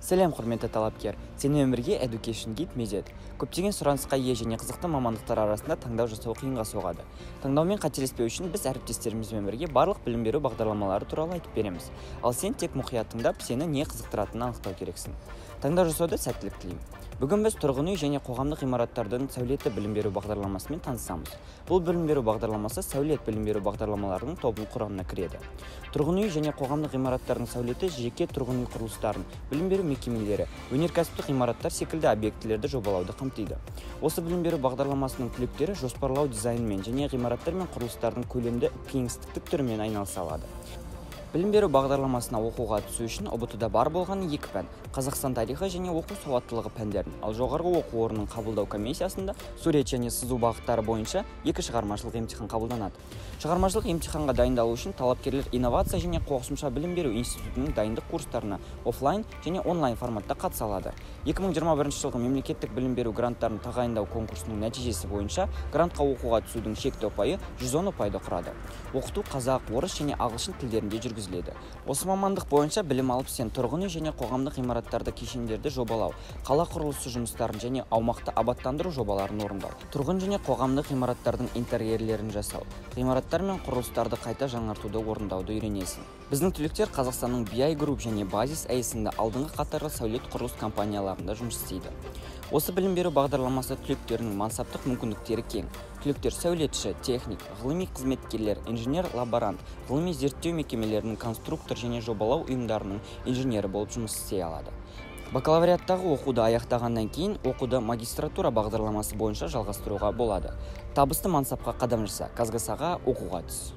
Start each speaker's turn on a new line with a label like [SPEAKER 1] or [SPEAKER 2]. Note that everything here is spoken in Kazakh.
[SPEAKER 1] Сәлем, құрметті талапкер! Сенімен бірге Education Guide Медет. Көптеген сұранысқа ие және қызықты мамандықтар арасында таңдау жасау қиынға соғады. Таңдаумен қателеспеу үшін біз әріптестерімізбен бірге барлық білім беру бағдарламалары туралы айтып береміз. Ал сен тек мұқият тыңдап, сені не қызықтыратынын анықтау керексің. Таңдау жасауда сәттілік тілеймін. Бүгін біз тұрғын үй және қоғамдық ғимараттардың сәулеті білім беру бағдарламасымен танысамыз. Бұл білім беру бағдарламасы сәулет білім беру бағдарламаларының тобының құрамына кіреді. Тұрғын үй және қоғамдық ғимараттардың сәулеті жеке тұрғын үй құрылыстарын, білім беру мекемелері, өнеркәсіптік ғимараттар секілді объектілерді жобалауды қамтиды. Осы білім беру бағдарламасының түлектері жоспарлау дизайнымен және ғимараттар мен құрылыстардың көлемді кеңістіктік түрімен айналыса алады. Білім беру бағдарламасына оқуға түсу үшін ҰБТ-да бар болғаны екі пән: Қазақстан тарихы және оқу сауаттылығы пәндерін, ал жоғарғы оқу орнының қабылдау комиссиясында сурет және сызу бағыттары бойынша екі шығармашылық емтихан қабылданады. Шығармашылық емтиханға дайындалу үшін талапкерлер инновация және қосымша білім беру институтының дайындық курстарына офлайн және онлайн форматта қатыса алады. 2021 жылғы мемлекеттік білім беру гранттарын тағайындау конкурсының нәтижесі бойынша грантқа оқуға түсудің шекті ұпайы 110 ұпайды құрады. Оқыту қазақ, орыс және ағылшын тілдерінде жүргізіледі. Осы мамандық бойынша білім алып, сен тұрғын үй және қоғамдық ғимараттарды, кешендерді жобалау, қала құрылысы жұмыстарын және аумақты абаттандыру жобаларын орындау, тұрғын және қоғамдық ғимараттардың интерьерлерін жасау, ғимараттар мен құрылыстарды қайта жаңартуды орындауды үйренесің. Біздің түлектер Қазақстанның BI Group және Базис аясында алдыңғы қатарлы сәулет құрылыс компанияларында жұмыс істейді. Осы білім беру бағдарламасы түлектерінің мансаптық мүмкіндіктері кең. Түлектер сәулетші, техник, ғылыми қызметкерлер, инженер-лаборант, ғылыми зерттеу мекемелерінің конструктор және жобалау ұйымдарының инженері болып жұмыс істей алады. Бакалавриаттағы оқуды аяқтағаннан кейін оқуды магистратура бағдарламасы бойынша жалғастыруға болады. Табысты мансапқа қадам жаса, КазГАСА-ға оқуға түс.